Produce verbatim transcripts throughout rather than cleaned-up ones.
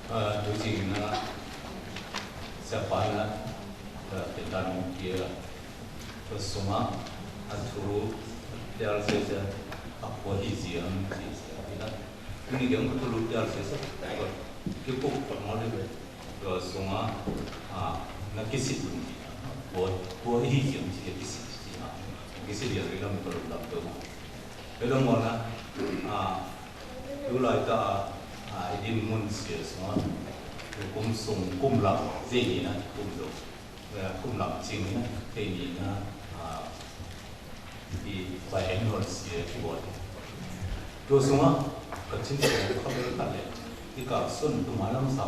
Ă, tu jing na, siapa na, ă, tetamu kia, tua sungah, ă, tulu, tial seja, ă, kua hi jiang, ji, ji, ina. Ini giang tulu tial seja, ă, kipuk, pernah le, tua sungah, ă, na kisit pun ji, kua, kua hi jiang ji, kisit ji, ă, kisit jiang, ina, mi kalau tak tahu. Ina mô na, ă, Tui lai ta, ă, i dim mun sia sungah, kum sung, kum lam, jai ni na, kum sung, ă, kum lam jing ni na, jai ni na, ă, i biannual sia ki bot. Tua sungah, ka chin sung ka bel ka le, i ka sun tu malam sa,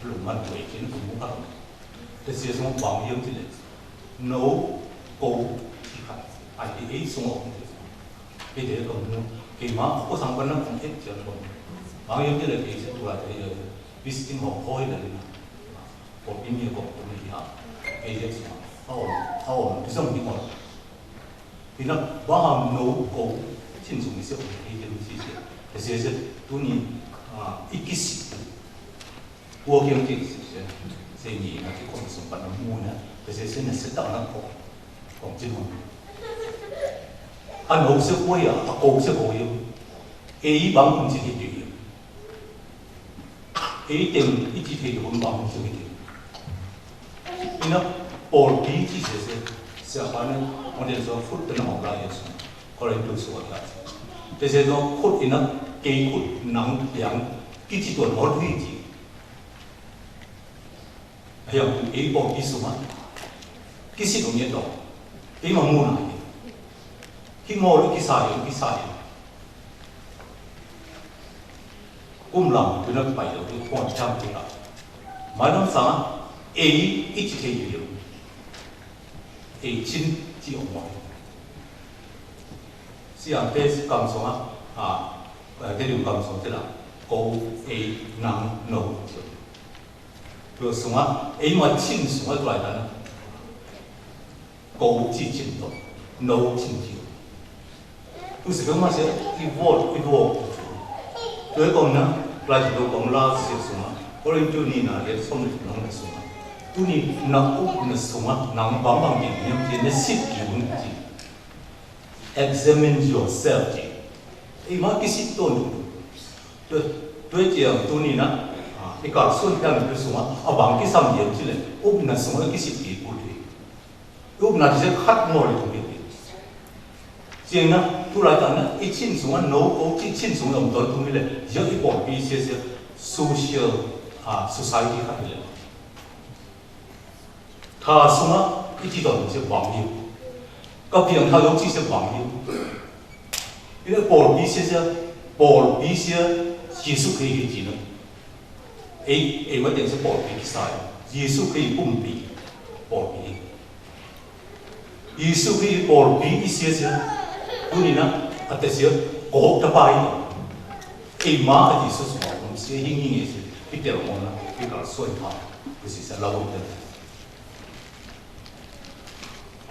lu man tuai chin kum ka. Te sia sungah bang yam ti le. No, ko, i ka, ai ti ei sungah kum ti. Kei dê kong nu, kei ma, ko sang bana kong ek jan kong. Bang yam ti lĕ kei se tu la te yô. Bis in hok hoi la lina. Ko in ye kong tu ni ha. Kei dê sung. Hao, hao, bi sung ni kong. Ina bang ham no ko. Chin sung ni se ko. Kei dê mi si se. Kei se se tu ni, a, ikisi. Kua kiăng ti se, se ni na ki kong sung pa na mu na, ke se se na se tang na ko, kong chin hong. A no se kua ya, a ko se ko ya. Ei bang kong chin hit ya. Ei teng, i chin hit ya, bang kong chin hit ya. Ina, Paul bi ci se se, se apa na, kong chin so, fut na hong la ya so. Korintu so wa ka. Ke se so, fut ina, kei fut, nang, yang, ki ci tuan, hol hui ci. Ayang, ei Paul bi sung a. Ki sit ung ye to. Ei ma mu na ye. Ki mo lo ki sa ye, ki sa ye. Kum lam, tu na pai lo, tu kuan chang tu na. Ma lam sa, ei, i ci te ye. Ei chin, ci ong mo. Siang te kam sung a, a, te liu kam sung te la. Ko, ei, nang, no, ci ong. Tua sung a, ei ma chin sung a tuai ta na. Ko ci chin to, no chin ci. Tu se ma se, i vol, i vol. Tua kong na, lai tu kong la se sung a. Korintu ni na, ye som ni nong na sung a. Tu ni na u na sung a, nang bang bang ni, ni, ni, ni sit ki un ci. Examine yourself, ci. Ei ma ki sit to ni. Tua, tua ci yang tu ni na, a, i kar sun tiang tu sung a, a bang ki sam yem ci le, up na sung a ki sit ki kul ti. Up na ti se khat mo le tu ki ti. Ci na, tu lai ta na, i chin sung a, no, o, i chin sung a, um, ton tu ni le, ya i Paul bi se se, social, a, society khat le. Tha sung a, i ci ton se bang yu. Ka piang tha yong ci se bang yu. Ina Paul bi se se, Paul bi se, Yêsu Krist ci na. Ei, ei ma teng se Paul bi ki sai. Yêsu Krist pum bi. Paul bi. Yêsu Krist Paul bi i se se. Tu ni na, a te se, ko ta pai. Ei ma a Yêsu sung a, um se hi ni se. Peter mo na, Peter soi ma. Ku si sa la wo te.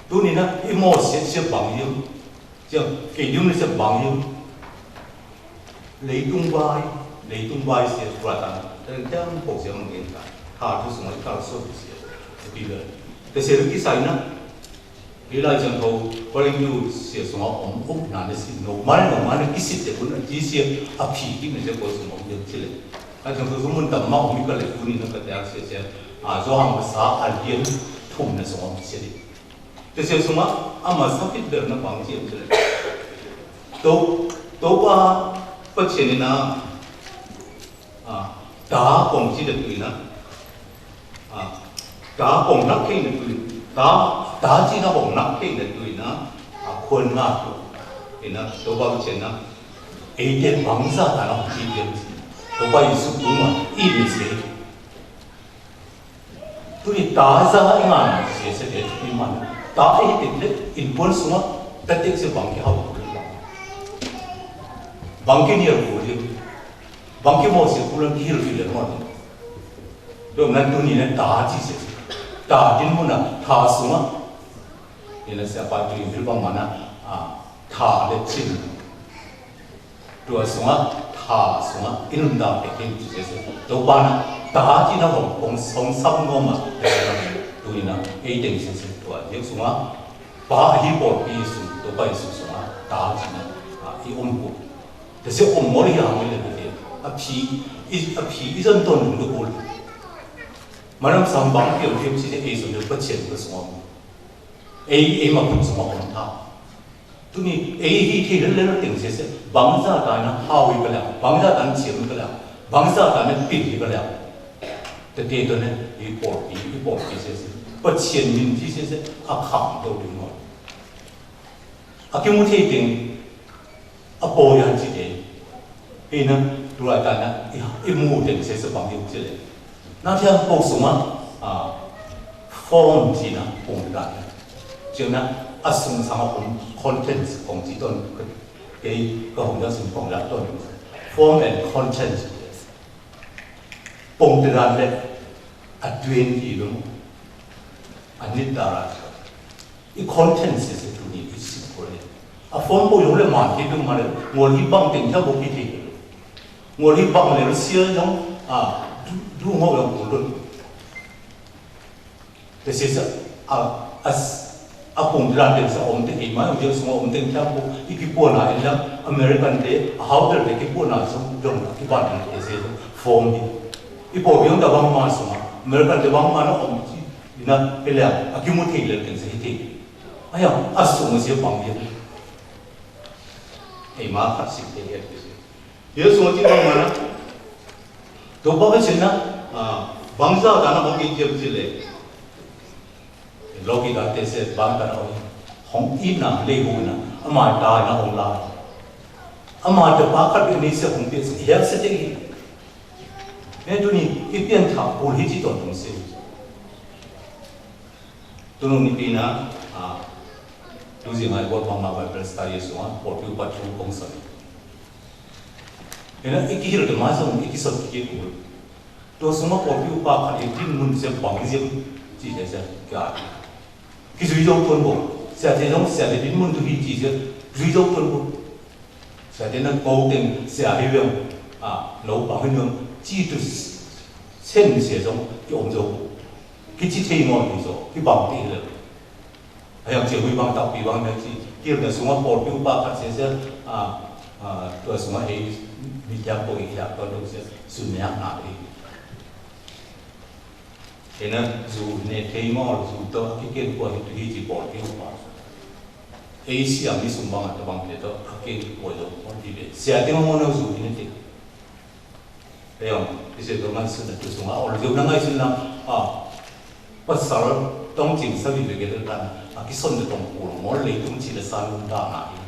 Tu ni na, i mo se se bang yu. Cia, kê yum ni se bang yu. Lei tung bai, lei tung bai se kuatan. Teng teng pok se mung ta. Ha tu sung ai kal so se. Bi le. Te se ki sai na. Bi lai jang ko, ko lei yu se sung om om na ne si no. Mane no, mane ki si te kun ji se a pi ki ne se ko sung om yu chile. Ai jang ko sung mun tam ma om ka le kun ni na ka te se se. A, Yohan pasa a lien tum ne sung om se. Te se sung a, ama sa fit ber na bang ci em ci le. To, to pa, pa ce ni na, a, ta kong ci de tui na. A, ta kong na kei na tui. Ta, ta ci na kong na kei na tui na. A, kuan na to. Ina, to pa ce na. Ei te bang sa ta na ci de. To pa Yêsu kuma, i ni se. Tu ni ta za i ngăn, se se de i man. Ta i te te, in buôn sung a, ta te se bang ki hau. Bang ki ni hau, bang ki mo se kulan ki hil ki le mo. Dong nan tu ni na ta ci se. Ta tin mo na, ta sung a. Ni na se apa tu in bil bang mana, a, ta le cin. Tua sung a, tha sung a, inum dang te kin tu se se. Tau pa na, Tâ ji na hŏng, hŏng, hŏng sap ngom a, tui na, ei teng se se tua, yek sung a, pa hi bor pi sung, to pa sung sung a, tâ ji na, a, i ôm kŭ. Tase ôm mori ya mo le te, a pi, i, a pi, i zan ton nung do kul. Manam sambang pi ôm pi si te ei sung de pa chen ko sung a. Ei, ei ma pun sung a ôm tâ. Tuni, ei hi thei lel lel teng se se, bang za ta na hao i ka la, bang za ta na chiem i ka la, bang za ta na pin i ka la. Te te to ne, i por i, i por i se se, pa chien min i se se, a kham to du no. A ki mu thei teng, a po yan chi te. Pi na, tu la ta na, i, i mu teng se se bang i u se le. Na thiang pok sung a, a, form chi na, pung ta na. Chi na, a sung sang a pung contents pung chi ton, ke, ke, ka hung ya sung pung la ton. Form and contents. Pung te dan le, a tuen chi lung. A nit da ra. I content se se tuni i sip ko le. A form ko yong le man ki dung ma le. Ngol hi bang teng cha bo ki te. Ngol hi bang le sia yong a du du ngol yong ko tun. Te se sa a as a pung dran teng sa om teng i ma yong sung om teng cha bo i ki po na i la American te a hau te ki po na sung yong ki ban te se form hi. I po yong da bang ma sung American te bang ma na om chi. Ina, pele a, a ki mu thei lel teng se hi thei. Aya, a sung se pang ye. Ei ma khat si thei ye. Ye sung chi pang ma na. To ba ke sin na, a, bang za ta na hong ki jep chi le. Lo ki da te se bang ta na hong. Hong i na, le hu na. Ama ta na hong la. Ama ta ba khat ni se hong te se, he se te. Ne tu ni, i pian tha, pul hi chi ton tong se. Tunung ni pi na, a, tu zi ngai bot bang ma Bible study sung a, bot yu pa chu kong sa. Ena iki hil te ma sung, iki sot iki kul. To sung a bot yu pa khan e tin mun se bang zi, chi se se, ka. Ki zui zau tun bo, sia te zong, sia te tin mun tu hi chi se, zui zau tun bo. Sia te na kau teng, sia hi wiang, a, nau bang hi wiang, chi tu sen sia zong, ki om zau. Ki chi thei ngon hi so, ki bang ti le. Ayang chi hui bang tak pi bang na chi, ki na sung a por pi u pa kat se se, a, a, tua sung a hei, mi tiap po i tiap tua dong se, sun ne ak na hei. Ena zu ne thei ngon, zu to, ki ken po hi tu hi chi por pi u pa. Ei sia mi sung bang a ta bang te to, ki ken po yo, po ti be. Sia te ngon na zu ne te. Ayong, ise to ngan sun na tu sung a, ol zeu na ngai sun na, a, pasal tong ching sa bi bege de tan, a ki son de tong pul, ngol le tung chi le san lung da na i.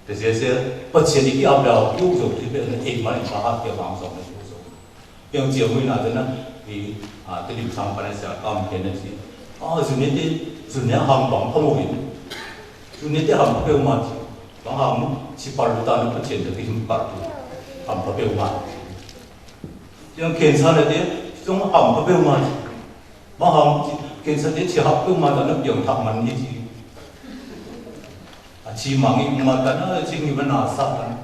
Te se se, pa chen i ki ap dau, ki u zong ti be na, e ma i pa ha ke bang zong na ki u zong. Ayong chen mui na de na, i, a, te dim sang pa na sa kam ke na si. A, zun ne te, zun ne ham bang pa mo hin. Zun ne te ham pa pe u ma chi. Bang ham, chi par lu ta na pa chen de ki him par tu. Ham pa pe u ma. Yang kensa ne te, zong ham pa pe u ma. Bang ham, kensa te chi hap pe u ma ta na piang thak man ni chi. A chi mang i ma ta na, chi ngi ma na sa ta na.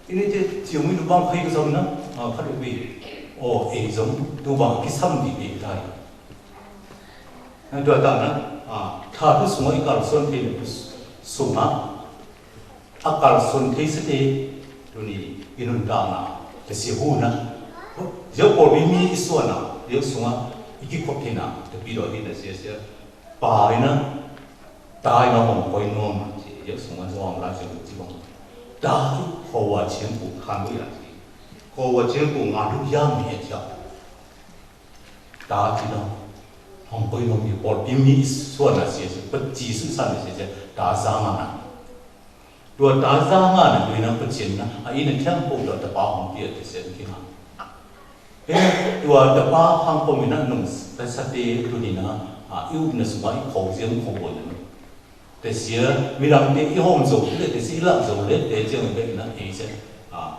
Ini te, chi ngi lu bang khai ka sam na, a, kha du bi. O, e zong, tu bang ki sam di bi tai. Na dua ta na, a, tha tu sung a i kal son te na tu sung a. A kal son thei sete, tuni i nun ta na, te si hu na. Yau por bi mi i sua na, yau sung a, i ki kop thei na, te bi do thei na sia sia. Pa i na, ta i na hong koi nom, yau sung a zong la sia hu chi bang. Ta tu, ko wa chien ku kan du ya chi. Ko wa chien ku nga du ya mi e chia. Ta chi na, hong koi nom i por bi mi i sua na sia sia, pa chi su san na sia sia, ta sa ma na. Tua ta za nga na, tua i na pa chien na, a i na thiang po tua ta pa hong pia te sen ki na. He, tua ta pa hang po mi na nung, ta sa te tu ni na, a, i up na suma i khâu ziang khâu bo na. Te sia, mi lam te i hom zo le, te sia i lak zo le, te ziang be na, e sen, a,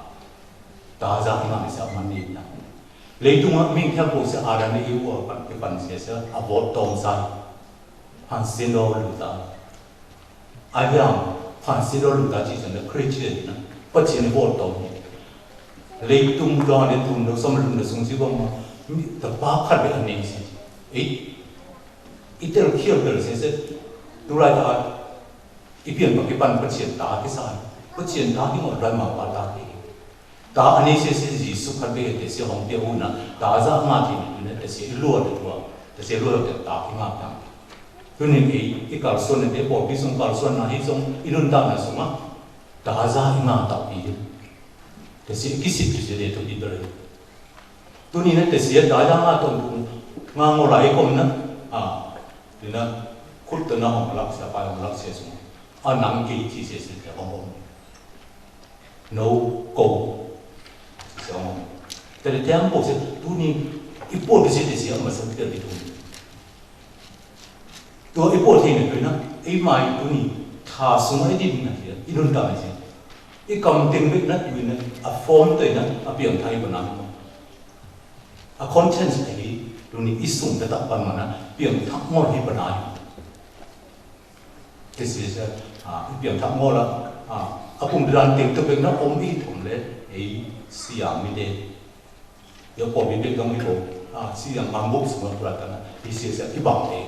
ta za nga mi sa man ni na. Lei tung a, mi thiang po sa a dan i u a pan, ke pan sia sa, a bot tong sa. Han sen do lu ta. A yang, Francis do lu ta chi sân na Christian na, pa chi ni bot tong ni. Lei tung do ne tung do, sôm lum do sung si bang ma, Tơpă kăl bĕ anai sisi. Ê, i tel kial bel sisi. Tui lai ta i pian pă ki pan Pachien ta ki sa. Pachien ta ki ngor dai ma pa ta ki. Ta anai sisi Yêsu kăl bĕ tê si hong pia u na. Ta za ma ti ni ne tê si i lua de tua. Tê si lua de ta ki ma ta. Tui ni ê, i kal son ne de bol pi song kal son na hi song i nun ta na song ma. Ta za i ma ta pi. Tê si ki sip tê si de tu pi bel. Tui ni nê tê si ta ya ngà tôm tŭ ngà ngô lai kôm nê. A, tui nê khut tơ nê hŏng lăk sa pai hŏng lăk sa sung. A nang kê chi sa sa tê hŏng hŏng. Nô kô. Sa hŏng. Tê lê tê hŏng pô sa tui ni i pô tê si tê si hŏng ma sa tê lê tui ni. Tua i pô thê nê tui nê, i mai tui ni, tha sung i ding nê, i nun ta nê si. I kam teng bê nê tui nê, a form tui nê, a piang thai bơh nê. A contents ahi, tui ni i sung tơtă pan ma nê, piang thak ngol hi bơh nê. Tê si sa, a, i piang thak ngol la, a, a pung dran teng tui bê nê, ôm i thom lê, i siam mi tê. Yua kô mi bê dong i kô, a, siam bang bôk sung la pula ta nê, i si sa ki bang tê.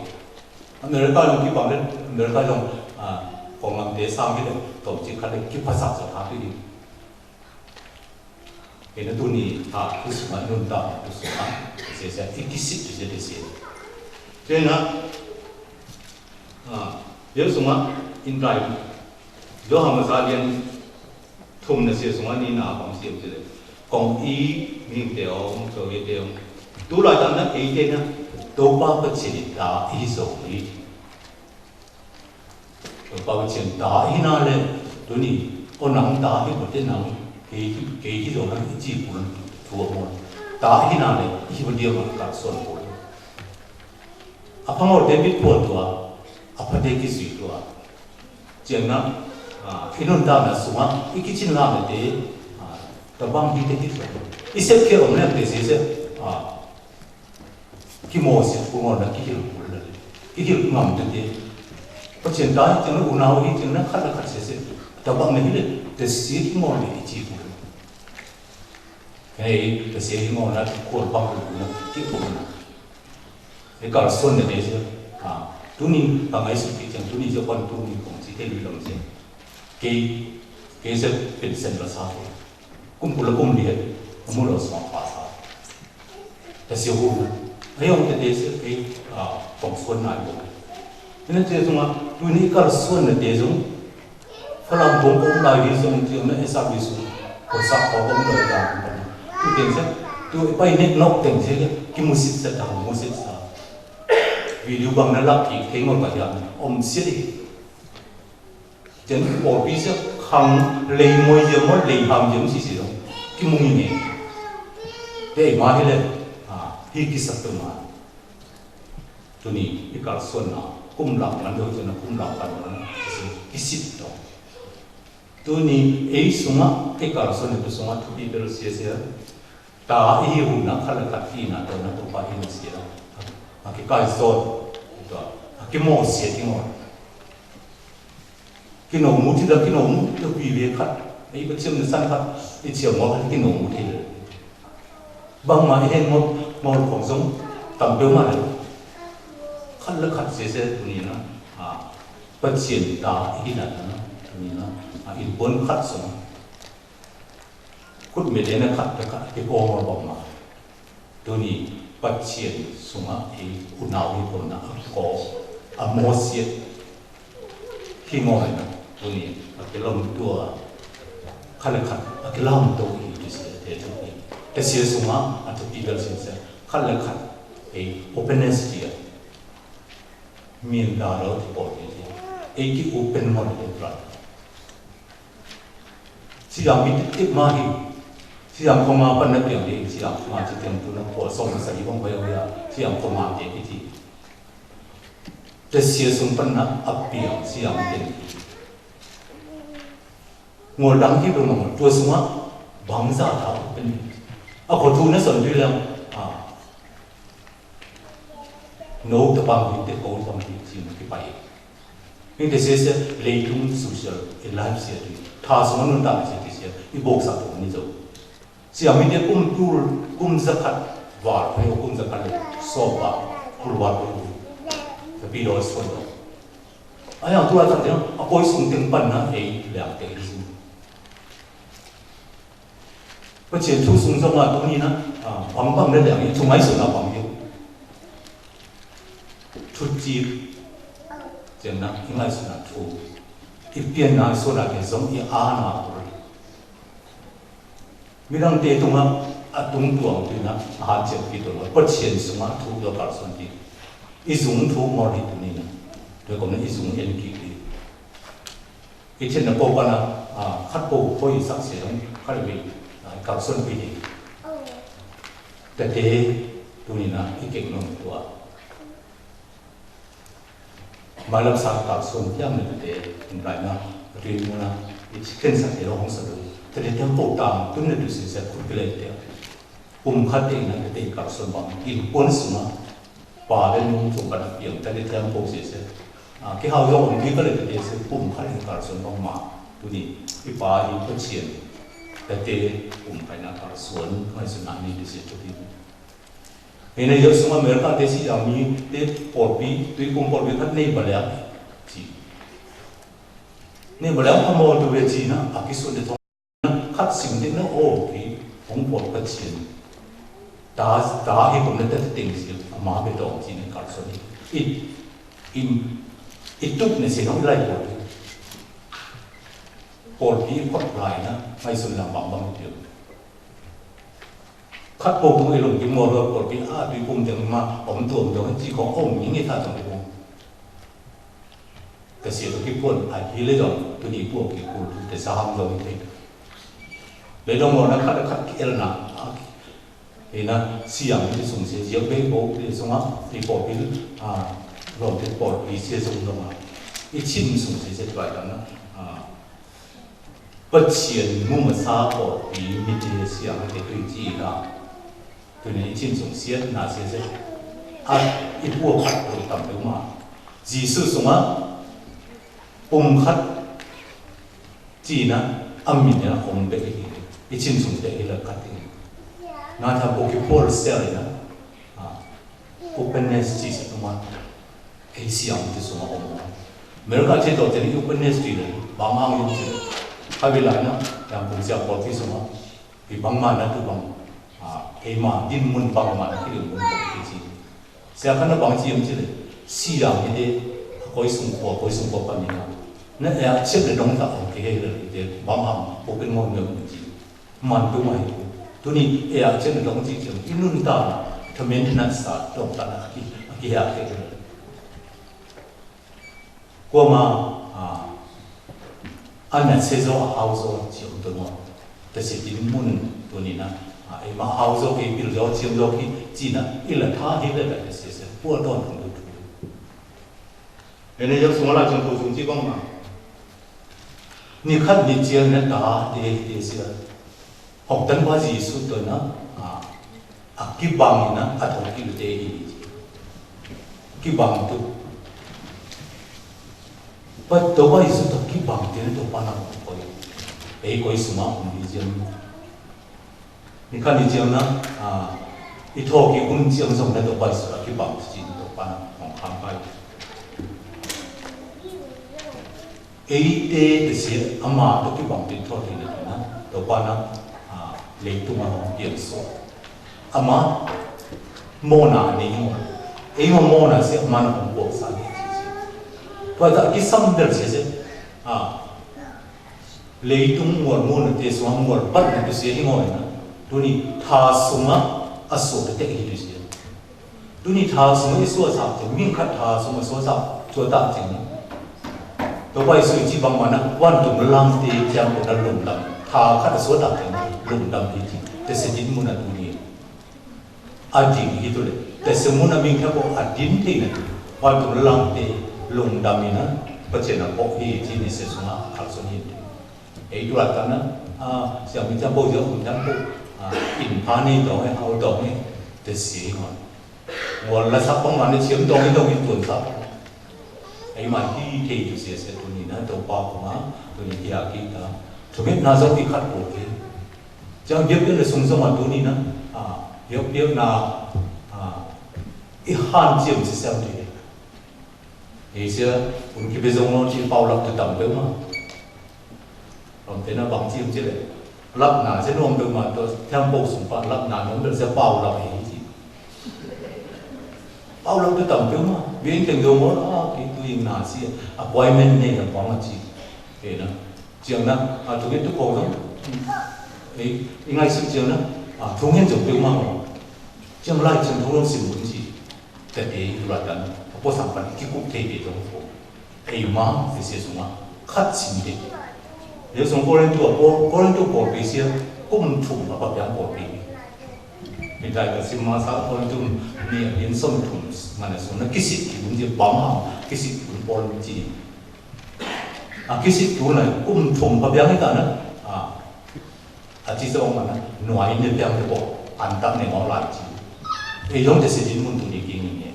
America yong ki bang lê, America yong, a, kong lam tê sang ki lê, tôm chi khat lê ki phasa sa tha ki. Ê nê tui ni, a, tui sung a, nun ta, tui sung a, tê si sa, i ki sip tê si tê si. Tui nê, a, yua sung a, in tai, yua hama sa lian, Thum nê si sung a ni na bang si tê lê. Kong i, ming tê ong, so i tê ong. Tui lai ta nê, i tê nê, Tôba Pachien ta i so i. Tôba Pachien ta i nê lê, tui ni, ơ nang ta i bơ tê nang, kê i, kê i so nê, i chi bul, tui mô. Ta i nê lê, i bơ dia ma kar son bul. A pha ngor David bul tua, a pha David sui tua. Chiang nê, a, i nun ta nê sung a, i ki chin la nê tê, a, ta bang hi tê ki tê. I sep kê ong nê tê sep, a, ki mô sep ku ngor nê ki hil ku lê. Ki hil ngam tê tê. Pachien ta chiang nê u nau hi chiang nê khat la khat sep sep. Ta bang nê hi lê, tê sep ki ngor nê i chi ku lê. Ê, tê sep ki ngor nê ki ku bang ku nê, ki ku nê. Ê kar son nê tê sep, a, tui ni, ta ngai sep ki chiang tui ni sep pan tui ni kong chi tê lui lam sep. Kê, kê sep pên sen la sa kê. Kum kula kum liet, amu lo song pa sa. Tê sep hu. Ê yong tê tê sep kê, a, kong son nai bo. Ê nê tê sung a, tui ni kar son nê tê sung. Pha lam bông ôm lai ri sung chiang nê ê sa ri sung. Kô sa kô bông lai da. Tui têng sep, tui pai nê nok têng sep, ki mu sip sa ta, mu sip sa. Video bang nê lăk ki, kê ngor ba yan, ôm sip. Têng ôr pi sep khăng lei môi yêm môi lei ham yêm si si dong. Ki mung i ne. Tê ma hi lê. A, hi ki săk tơ ma. Tui ni i kar son na. Kum lam man do tui na kum lam kan man. Ki sip dong. Tui ni i sung a, i kar son na tui sung a tui i bel sia sia. Ta i hu na kha la kat i na to na to pa i na sia. A ki kai son. To. A ki mo sia ki mo. Ki nô mut i dang ki nô mut i dang kuy wê khat. I bơh chiêm nơ san khat. I chiêm mô khat ki nô mut i dang. Bang ma i hên mô mô khong sông. Tam pêu ma dang. Khat lơ khat sê sê tui ni na. A. Pơchiên ta i na na. Tui ni na. A i bơ̆n khat sông. Khut mê dê nê khat tơ khat kê kô mô bŏk ma. Tui ni Păchiên sung a i u nau i pô na a kô a mô siet. Hi ngô na tui ni a kê lŏm tua. Khat lơ khat a kê lŏm tua i tui siet tê tui ni. Tê siet sung a a tui i bel siet siet. Khat lơ khat i openness tia. Mien da rô tui pô tê tê. I kê open mô tê tê. Siam mi tip tip ma hi. Siam khong ma pan na piang hi. Siam khong ma ci tiang tu na po song sa i bong bayo ya. Siam khong ma te ki ti. Te sia sung pan na a piang siam mi ten. Ngol dang hi dong ngol tua sung a bang za ta pen. A ko tu na son dui lang. A. Nô tơpă mă hên tê kôl tơpă mă hên tê kôl tơpă mă hên tê kôl tơpă mă hên. Hên tê sê sê lê tung sô sê i life sê tui. Tha sô nô ta sê tê sê i bôk sa tôh ni zô. Sê a mi tê kum tul kum zakat. Văr phe ôkŭn za kăl lĕ, sô văr, kul văr phe ôkŭn. Tơ pi dô sô dô. Ayang tu a tơteng, a kôi sung teng păn na, ê, lĕ a teng sung. Pă chên tu sung sô ma tu ni na, a, păng păng lĕ lĕ, tu mai sô na păng yô. Tu chi, chên na, i mai sô na tu. I piên na sô na ke sông, i a na. Mi dang te tung a, a tung tuang tu na, a hăn chep ki tu na, pă chên sung a tu dô kar son ki. I sung tu mor hi tu ni na. Dô kôm na i sung en ki ki. I chên na pô pa na, a, khăt pô pô i sak se dong, khăt bi, a, kar son ki ni. Tơ te, tu ni na, i kek nong tua. Mai lăp sa kal son tiam nê tê, nrai na, ri mu na, i chi ken sa tê rong sa du. Tê tê tiam pô tam, tun nê du si sa kut kile tê. Pum khat tê na tê kal son bang, in pun suma. Pa lê nung sum bang piang, tê tê tiam pô si sa. A, ki hau yong ki kale tê si pum khat tê kal son bang ma. Tu ni, i pa i pô chien. Tê tê pum khat na kal son, mai sun na ni du si tu ni. Ê, nê, yua sung America tê si yang mi, tê pôlpi, tui pum pôlpi khat nê bale. Chi. Nê bale a mô tu be chi na, a ki sun tê thong. Khat sing tê na, ô, ki, pum pôl khat sing. Ta, ta hi pum nê tê tê ting si, a ma be dong chi nê kal son. I, i, i tup nê si nong lai pôlpi. Pôlpi khat lai na, mai sun lang bang bang tê. Khăt pô tŭng i lŏng ki mor lŏ pôl ki a tui pŭm deng ma ôm tuôm dong chi khong ôm ñi ngi tha tong i pŭm. Tơ sie tơ ki pŭn a hi lê dong tui ni pô ki kul tui tơ sa hăng dong i tê. Lê dong mor na khăt khăt ki el na a ki. Ê na siang i sung sie jiê bê bô i sung a i pô pi a lŏng tê pôl pi sie sung dong a. I chim sung sie sie tuai dong na a. Pơchiên mŭ mă sa pôl pi mi tê siang tê tui chi na. Tui nê i chim sung siet na siet siet. A i pua phat tui tam tui ma. Yêsu sung a pŭm khăt chi na a mi na hom be i. I chim sung be i la khăt i. Na tha pô ki pôl sel na. A. Openness chi sa tuma. Ê siang tui sung a ôm. Merka chi to teri openness tui lê, bang ang yong chi. Kha bi la na, yang pung siang pôl tui sung a. Bi bang ma na tu bang. A, ê ma, din mun bang ma na ki lê mun pôl tui chi. Sia kha na bang chi yong chi lê. Siang ni de, koi sung kua, koi sung kua pa ni na. Na ê a chip lê dong ta ôm ki hê lê de, bang ang, open mo mi ôm chi. Man tu mai. Tuni ê a chen dong chi chen. I nun ta. Thamen na sa dong ta na ki. Ki ha ke. Kua ma. A. An na se zo a hau zo chi ung tu no. Tơ se tin mun tuni na. A, ê ma hau zo ki pil zo chi zo ki. Chi na. I la tha hi la ta se se. Kua don tung tu. Ê nê yôk sung la chang tô sung chi bang ma. Ni khăn ni chiang na ta de de sia. Hŏk tan ba Yêsu tơ na. A. A ki bang na a thong ki te i. Ki bang tu. Ba tơ ba Yêsu tơ ki bang te na tơ ba na koi. Ê koi sung a hong di chiang. Ni khăn ni chiang na, a, i thô ki un chiang sông na tơ bai sura ki bang chi tơ bai na hong kham bai. Ê tê tê si a ma tơ ki bang tê thô tê na na, tơ bai na, a, lê tu ma hong piang so. A ma, mô na ni mô. Ê mô mô na si a ma na hong buộc sa ni chi chi. Tua ta ki sam del si si. A, Lê tung ngol mô na tê sung a ngol pat na tê sia hi ngol na. Tuni tha sung a a sô tê tê hi tê sia. Tuni tha sung a i sô a sa tê ming khat tha sung a sô a sa sô ta tê na. Tơ bai sui chi bang ma na wan tung na lang tê chiang ko na lung dam. Tha khat a sô ta tê na lung dam hi chi. Tê sia jin mô na tuni. A ding hi tu lê. Tê sê mŭn a ming kha pô a ding tê na. Wa tu lăng tê lung dam i na. Pachên a pô hi chi ni sê sung a khal sung hi. Ê tu la ta na. A, siang mi chang pô yơh mi chang pô. A, in pa ni dong ê, hao dong ê. Tê sê ngon. Ngon la sa pông ma ni chiêm dong i dong i tuần sa. Ê ma hi tê tu sê sê tu ni na, tu pa pô ma, tu ni hi a ki ta. Tu mi na zong i khat pô ki. Chang biăp biăp lĕ sung sung a tu ni na. A, Yŏk, yŏk na, a, i hăn jim si sem ti. Ê sia, un ki bê zong nô ti pau lăp tu tăm peu ma. Rong te na bang jim ji lĕ. Lăp na, sia nôm peu ma, to, temple sung pa, lăp na, nôm peu sia pau lăp ê ji. Pau lăp tu tăm peu ma. Bê in teng dô mô, a, ki tu in na sia. Appointment ne na bang ji. Ê na. Jiang na, a, tu ngen tu kong dong. Ê, i ngai suk jiang na, a, tu ngen jong peu ma. Jiang lai jiang tu dong sim bun ji. Tơdê i tu la tan, a pô sang pan ki kup tê tê dong pô. Ê ma, tê sia sung a, khăt sim tê. Lêo sung Kôrintô a pô, Kôrintô pô pê sia, kum thum a pa piang pô pê. Mê dai ka sim ma sa Kôrintô ni a yin sung thum, ngăn a sung na kisit ki bun ji bang a, kisit ki bun pô ji. A kisit ki bun na, kum thum pa piang i ta na, a. A ci sa ong ma na, nuai ne piang te pô, an tak ne ngau lai ci. Ê yong te se din mun tu ni ki ngi nge.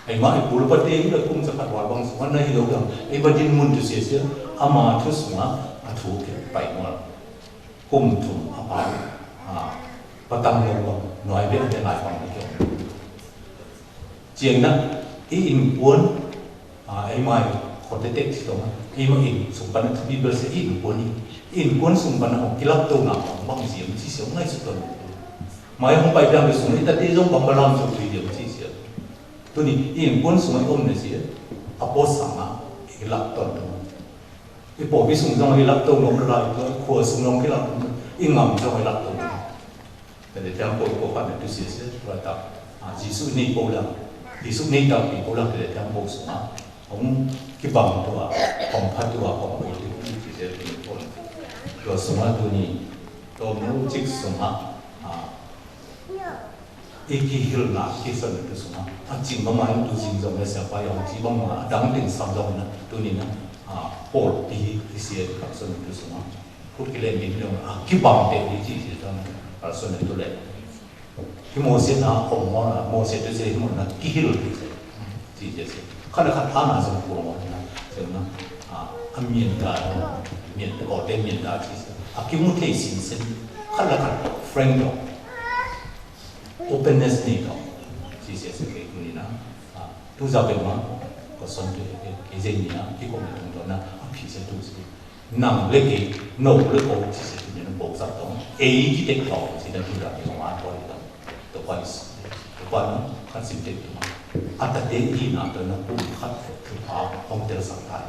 Ê ma ê pul pa te yu la kum sa khat wal bang sung na hi lo dang. Ê ba din mun tu se se, a ma tu sung a, a tu ke pai mo la. Kum thum a pa, a, pa tam lo bang, nuai be te lai bang ni ke. Jiang na, i in kuôn, a, ê mai, khot tê tê ci tong, ê mai in, sung pan na tu Bibel se in kuôn i. In kuôn sung pan na, ong ki lăp tông na, ong bang jiang, ci siang ngai su tông. Mai ong pai biang sung, i ta tê zong bang ba lam su tui jiang, ci siang. Tu ni, in kuôn sung ê ôm ne si, a pô sang a, i lăp tông. I pô bi sung zong i lăp tông nôm la, i kuă sung zong i lăp tông, i ngam zong i lăp tông. Tơdê tiang pô i pô phan tu sie sie, tu la tak. A, Yêsu ni pô la. Yêsu ni tak i pô la tơdê tiang pô sung a. Hong kibang tu a, hong phat tu a, hong pô tu ki sie tu ni pô. Tu sung a tu ni, tu mu cik sung a. A, i ki hil na, ki săn tu sung a. A cing ba mai tu cing zong le sia pa yong ci bang ma, a dang ting sam zong na, tu ni na. A, pô ti, ti sie ka săn tu sung a. Kut ki leng dim dong, a, kibang te di ci ci tang, a, sô ne tu leng. Ki Môse na, kong mo na, Môse tu se mo na, ki hil tu se. Ci ci se. Kha na kha tha na sô kong mo na, sô na, a, a mien ta, mien ta, kô te mien ta ci se. A ki mu te sin sin. Kha na kha frank dong. Openness ni dong. Ci ci se ke ni na. A, tu za pe ma, ko son tu ke, ke ze ni na, ki kong tung dong na, a ki se tu se. Nang lĕ kê, nô lĕ kô, ci se tu nê nô bôk sap tong. Ê, i ki tek tong, ci nê tu dang yong an kô i tong. Tôpais, tôpais nô, khăn sim tek tu ma. A ta te i na tơ nô kum khăn tu pa, hong tel sap tai.